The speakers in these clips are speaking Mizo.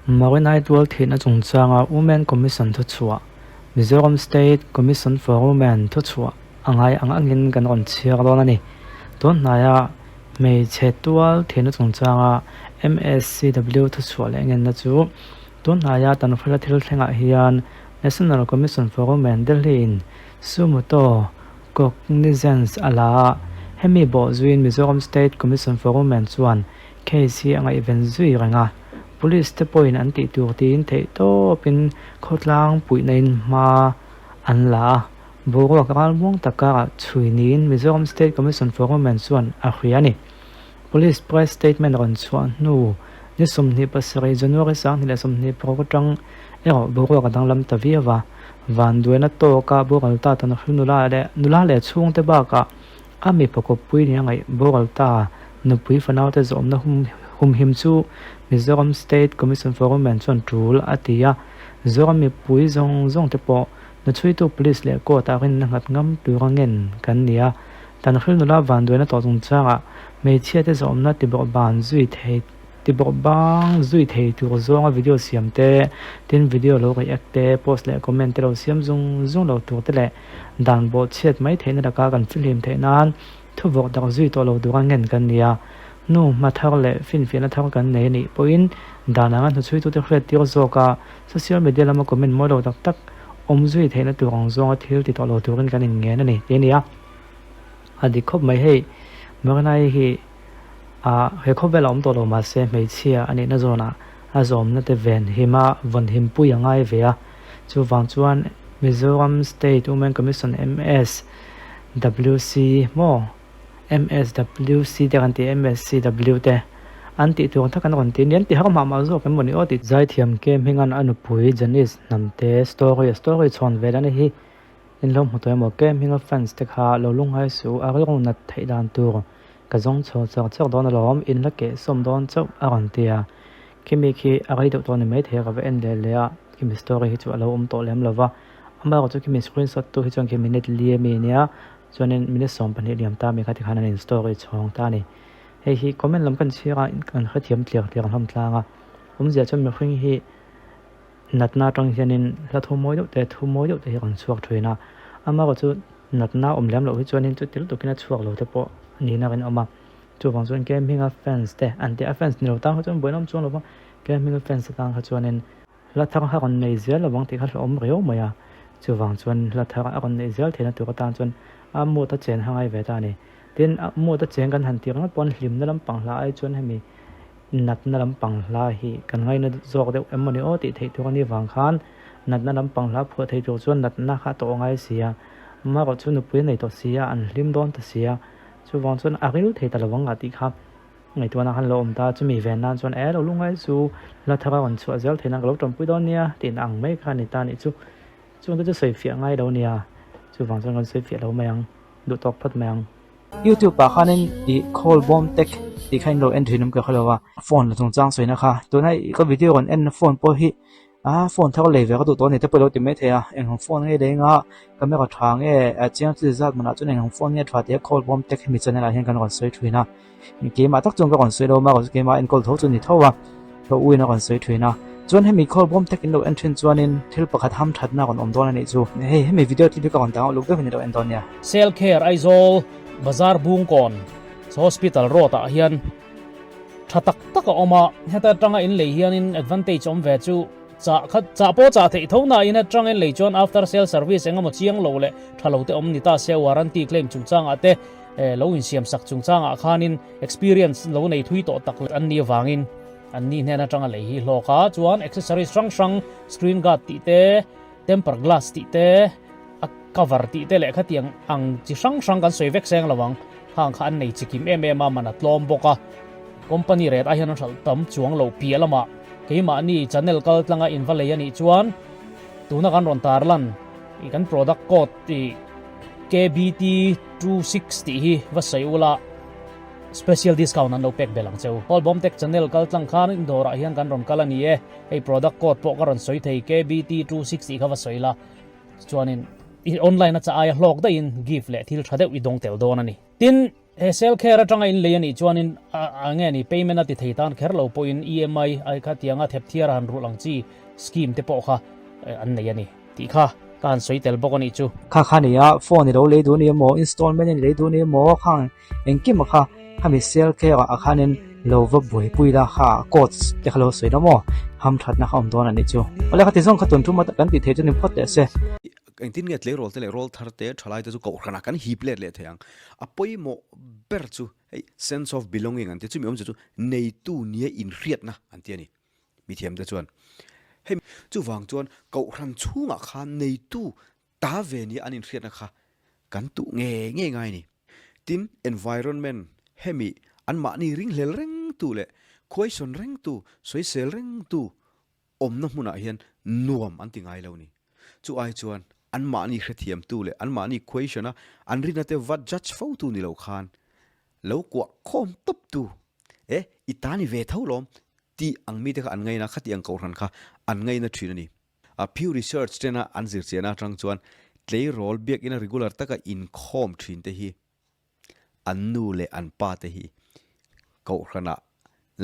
Marinai tualthihna chungchanga Women Commission thuchhuah, Mizoram State Commission for Women thuchhuah a ngai ang angin kan rawn chhiar dawn a ni. Tun hnaia hmeichhe tualthihna chungchanga MSCW thuchhuah leh ngenna chu tun hnaia Tanhrila thil thlengah hian National Commission for Women Delhi-in Sumoto Cognizance a la a, hemi bawhzuiin Mizoram State Commission for Women chuan Case hi a ngaihven zui reng a, Police te pawhin an tih tur tiin theihtawpin khawtlang puihna in hma an la a, boruak ralmuang tak karah chhui niin Mizoram State Commission for Women chuan a hria a ni. Police press statement rawn chhuah hnu ni 27 January 2026 atang erawh boruak a danglam ta viau a, vanduaina tawka boral ta Tanhril nula leh nula leh chhungte bakah A mipa kawppui nia ngaih boral ta nupui fanaute zawhna humhim chu Mizoram State Commission for Women chuan tul a ti a, Zoram mipui zawng zawng te pawh hnuchhuitu Police leh Court ah rinna nghat ngam tura ngen kan ni a, Tanhril nula vanduaina tawh chungchangah hmeichhia te zawhna tibawrhban zui thei tibawrhbang zui thei tur zawnga video siam te, tin video lo react te, post leh comment te lo siam zung zung lo tur te leh Dan bawh chhiat mai theihna laka kan fihlim theih nan thuvawk dak zui tawh lo tura ngen kan ni a. Nu hma thar leh finfiahna thar kan nei a nih pawhin dan anga hnuchhuitute hriat tir zawka social media lama comment mawi lo tak tak awm zui theihna tur ang zawnga thil ti tawh lo turin kan inngen a ni tih a ni a. A dik khawp mai hei, Marinai hi ah he khawvel a awm tawh lo mahse hmeichhia a nihna zawnah a zawmna te ven hima vawn him pui a ngai ve a. Chuvang chuan Mizoram State Women Commission MSWC maw MSWC te kan ti MSCW te an tih tur tak an rawn ti nia an ti har mah mah zawk em mawni aw tih Zaithiam Kem Hminga'n a nupui Janice Hnamte story a story chhawn ve dan hi in lo hmu tawh emaw Kem Hminga fans te kha lo lungngai suh a rilru nat theih dan tur ka zawng chho char char dawn alawm in la keh sawm dawn chauh a rawn ti a Khimi khi a rei deuh tawh a ni maithei a ka va en leh leh a. Khimi story hi chu a lo awm tawh lem lova, amaherawh chu khimi screenshot tu hi chuan khi minute li ami ania chuanin minute 12 liam ta ami kha tikhan an in story chhawng ta a ni. Hei hi comment lam kan chhiar a kan hrethiam tliar tliar hlawm tlang a, awmzia chuan mihring hi natna atang hianin hla thu mawi deuh te thu mawi deuh te hi a rawn chhuak thin a, amaherawh chu natna awm lem loh hi chuanin chuti lutukin a chhuak lo te pawh niin a rinawm a, chuvang chuan Kemhinga fans te an tih a fans ni lo tan kha chuan buaina awm chuang lo va, Kemhinga fans atan kha chuanin. Hla thar a rawn nei zel lovang tih kha hlauhawm riau mai a, chuvang chuan hla thar a rawn neih zel theihna tur atan chuan a mood a chen a ngai ve ta a ni. Tin, a mood a cheng kan han tih ringawt pawn hlimna lampang hla ai chuan hemi natna lampang hla hi kan ngaina zawk deuh em mawni aw tih theih tur a nih vang khan natna lampang hla phuah thei tur chuan natna kha a tawh ngai si a, amaherawh chu nupui a nei tawh si a, an hlim dawn ta si a, chuvang chuan a ril thei ta lovang a tih kha. Ngaihtuahna khan lo awm ta, chumi ven nan chuan e lo lungngai chu hla thar a rawn chhuah zel theih nan ka lo tanpui dawn nia tih ang mai kha a ni ta nih chu. Chung te chu sawi fiah ngai lo nia, chuvang chuan kan sawi fiah lo mai ang, duh tawk phawt mai ang. YouTube ah khanin ih call bawm tek tih kha in lo en thin awm ka hre lo a, phone la chungchang sawina kha tuna ka video rawn en na phone pawh hi A phone thar lei ve ka duh tawh a ni te pawh i lo ti mai thei a, eng ang phone nge leng a, camera tha nge chiang chi zat manah chuan eng ang phone nge tha tih a call bawm te khi mi channel ah hian kan rawn sawi thin a, keimah tak chuan ka rawn sawi lo a keimah enkawl tho chu a ni tho a, ka u in a rawn sawi thin a, chuan hemi call bawm tek in lo en thin chuanin thil pakhat ham thatna a rawn awm dawn a nih chu, hei hemi video clip hi ka rawn dang uluk deuhin i lo en dawn nia. Selkher Aizawl Bazar Bungkawn Hospital Road ah hian Tha tak tak a awm a, heta atanga in lei hianin advantage awm ve chu chah kha chah pawh chah theih tho nain atanga in lei chuan after sale service eng emaw chiang lo leh tha lo te awm ni ta se warranty claim chungchangah te eh lo insiam sak chungchangah khanin experience lo nei thui tawh tak an nih avangin an ni hnen atanga lei hi hlawk a chuan accessories hrang hrang screen guard tih te temper glass tih te a cover tih te leh khatiang ang chi hrang hrang kan sawi vek seng lo ang. Khang kha an nei chikim em em a, man a tlawm bawk a. Company ret ah hian an hralh tam chuang lo piah lamah keimahni channel kal tlanga in va lei a nih chuan tuna kan rawn tar lan i kan product code tih KBT 26 tih hi va sawi ula special discount an lo pek belh ang cheu. Hall Bomtech channel kal tlang khan in dawrah hian kan rawn kal a ni e. Hei product code pawh ka rawn sawi thei KBT 26 tih kha va sawi la. Chuanin i online a cha aia hlawk daihin gift leh thil tha deuh i dawng tel dawn a ni. Tin. He Cell Care atanga in lei a nih chuanin a nge ni payment a ti thei tan kher lo pawhin EMI ai kha tianga thep thiar a han rulh ang chi scheme te pawh kha an nei a ni tih kha ka han sawi tel bawk a nih chu. Kha kha nia phone i lo lei duh a ni emaw installment in lei duh a ni emaw khang engkim a kha khami Cell Care ah khanin lo va buaipui la kha codes te kha lo sawi la maw hamthatna kha awm dawn a nih chu. Awle khati zawng kha tun tum a kan tih theih chu ni phawt teh se. Engtin nge tleirawl te leh rawl thar te, thalai te chu kohhranah kan hip let leh thei ang. A pawimawh ber chu hei sense of belonging an ti a, chumi awmzia chu neitu nia inhriatna an ti a ni. Mithiam te chuan hei chuvang chuan kohhran chhungah khan neitu ta ve nia an inhriatna kha kan tuh ngei ngei ngai a ni. Tin, environment hemi anmahni ringhlel rengtu leh khuaisawn rengtu, sawisel rengtu awmna hmunah hian nuam an ti ngai lo ni. Chu ai chuan anmahni hrethiamtu leh anmahni question a an rinna te va judge fo tu ni lo khan lo kuah khawm tawp tu e i ta ni ve tho lawm tih ang mite kha an ngaina khati ang kohhran kha an ngaina thin a ni. A Pew Research tena an zirchiahna atang chuan tleirawl biakina regular taka inkhawm thin te hi An nu leh an pa te hi kohhranah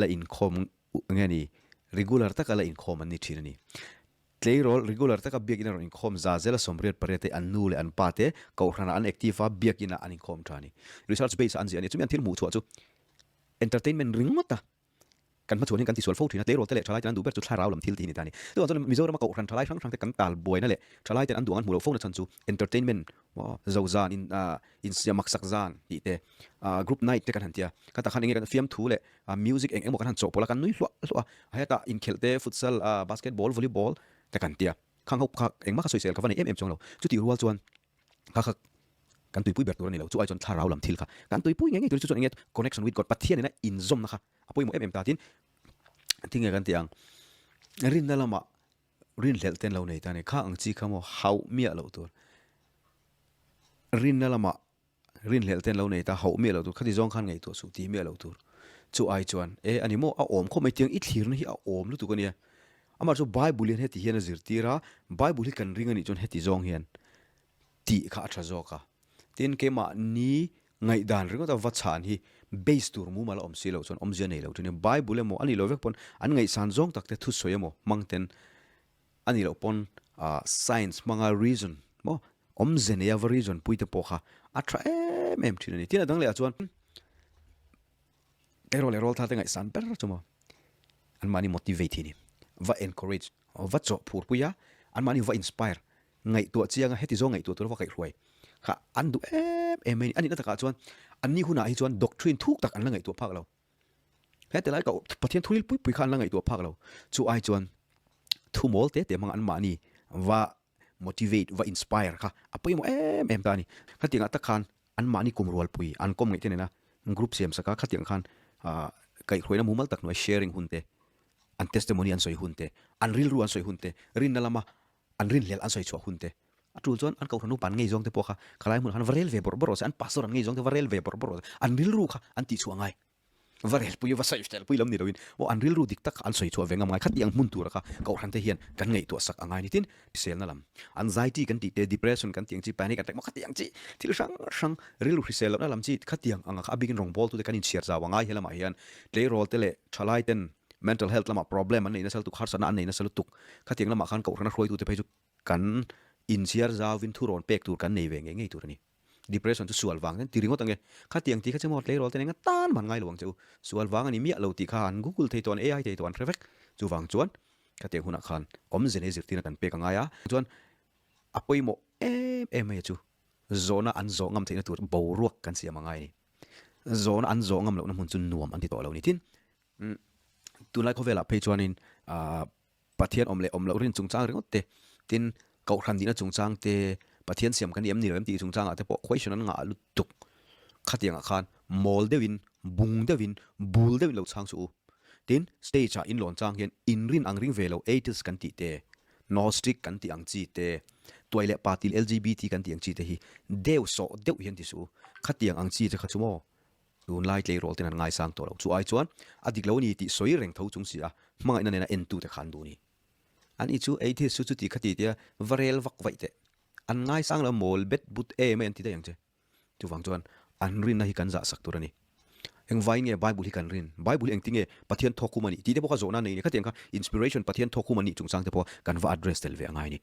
la inkhawm nge ni, regular taka la inkhawm an ni thin a ni. Tleirawl regular taka biakinn a rawn inkhawm za zela 88 te an nu leh an pa te kohhranah an active a, biakinah an inkhawm tha a ni. Research base a an ziah a ni. Chumi an thil hmuh chhuah chu entertainment ringawt a. Kan hmachhuan hian kan tisual fo thin a, tleirawl te leh thalai ten an duh ber chu thlarau lam thil tih a ni ta a ni. Chuvang chuan Mizorama kohhran thalai hrang hrang te kan tal buaina leh thalai ten an duh ang an hmuh loh fo na chhan chu entertainment zo zan in insiam maksak zan tih te group night te kan han ti a, khatah khan enge kan fiamthu leh music eng engmaw kan han chawhpawlh a, kan nui hluah hluah a, hetah inkhelh te futsal basketball volleyball te kan ti a, khang ho kha engmah kha sawisel ka va nei em em chuang lo. Chutih rual chuan Kha kha kan tuipui ber tur a ni lo, chu ai chuan thlarau lam thil kha kan tuipui ngei ngei tur chu chuan enge connection with God, Pathian ina inzawmna kha a pawimawh em em ta tin tinge kan tih ang rinna lamah rinhlelh te an lo nei ta a ni, kha ang chi kha maw hauh miah loh tur, rinna lamah rinhlelh te an lo nei ta hauh miah loh tur, khati zawng khan ngaihtuah suh tih miah loh tur, chu ai chuan e a ni maw a awm khawp mai tiang i thlirna hi a awm lutuk a nia, amah chu Bible hian heti hian a zirtir a, Bible hi kan ring a nih chuan heti zawng hian tih kha a tha zawk a. Tin, keimahni ngaihdan ringawta va chhan hi base tur mumal a awm si loh chuan awmzia nei lo thin a. Bible emaw a nih loh vek pawn an ngaihsan zawng tak te thusawi emaw hmang ten a nih loh pawn science hmanga reason maw awmze neia va reason pui te pawh kha a tha em em thin a ni. Tin, a dang leh ah chuan erawh leh rawlthar te ngaihsan ber chu maw anmahni motivate hi a ni. Va encourage, va chawhphur pui a, anmahni va inspire Ngaihtuah chianga heti zawng ngaihtuah tura va kaihhruai kha an duh em em mai a ni. A nihna takah chuan anni hunah hi chuan doctrine thuk tak an la ngaihtuah phak lo. Heti lai ka Pathian thuril pui pui kha an la ngaihtuah phak lo. Chu ai chuan thu mawl te te hmanga anmahni va motivate, va inspire kha a pawimawh em em ta a ni. Khatiangah tak khan anmahni kum rualpui an kawm ngaih te nena group siam saka khatiang khan kaihhruaina mumal tak hnuai sharing hun te, an testimony an sawi hun te, an rilru an sawi hun te, rinna lama An rinhlelh an sawi chhuah hun te a tul chuan an kohhran upa an ngei zawng te pawh kha khalai hmunah khan va rel ve bawrh bawrh rawh se, an pastor an ngei zawng te va rel ve bawrh bawrh rawh se, an rilru kha an tih chhuah ngai. Va rel pui va sawi fel pui lam ni loin aw an rilru dik tak kha an sawi chhuah ve ngam ngai khati ang hmun tura kha kohhran te hian kan ngaihtuah sak a ngai ni tin hriselna lam anxiety kan tih te depression kan tih ang chi panic attack maw khati ang chi thil hrang hrang rilru hrisel lohna lam chi khatiang anga kha a bikin rawngbawltu te kan inchhiar zau a ngai helamah hian tleirawl te leh thalai ten Mental health lamah problem an nei nasa lutuk, harsatna an nei nasa lutuk. Khatiang lamah khan kohhrana hruaitute phei chu kan inchhiar zauvin thurawn pek tur kan nei ve ngei ngei tur a ni. Depression chu sual vang hian ti ringawt ange. Khatiang tih kha che maw tleirawl te nen nga tan man ngai lo ang che u. Sual vang a ni miah lo tih kha an google thei tawh, an AI thei tawh, an hre vek. Chuvang chuan khatiang hunah khan awmze nei zirtirna kan pek a ngai a. Chuan a pawimawh em em mai chu zawhna an zawh ngam theihna tur boruak kan siam a ngai a ni. Zawhna an zawh ngam lohna hmun chu nuam an ti tawh lo ni. Tin, Tunlai khawvelah phei chuanin Pathian awm leh awm loh rin chungchang ringawt te, tin Kohhran nihna chungchang te, Pathian siam kan ni em ni lo em tih chungchangah te pawh question an ngah lutuk. Khatiangah khan mawl deuhin, bung deuhin, bul deuhin lo chhang suh u. Tin, stage ah inlawn chang hian inrin ang ring ve lo atheist kan tih te, Gnostic kan tih ang chi te, tuai leh pa til LGBT kan tih ang chi te hi deu sawh deuh hian ti suh u. Khatiang ang chi te kha chu maw Tunlai tleirawl ten an ngaisang tawh lo. Chu ai chuan a dik lo a ni tih sawi reng tho chung si a, hmangaihna nena entute kha an duh a ni. Ani chu atheist chu chuti khati tia va rel vak vaih teh. An ngaisang lo mawl bet but em mai an ti daih ang che. Chuvang chuan An rinna hi kan zahsak tur a ni. Engvaiin nge Bible hi kan rin? Bible hi engtinge Pathian thawk hum a nih? Tih te pawh kha zawhna nei a ni. Khatiang kha inspiration Pathian thawk hum a nih chungchang te pawh kan va address tel ve a ngai a ni.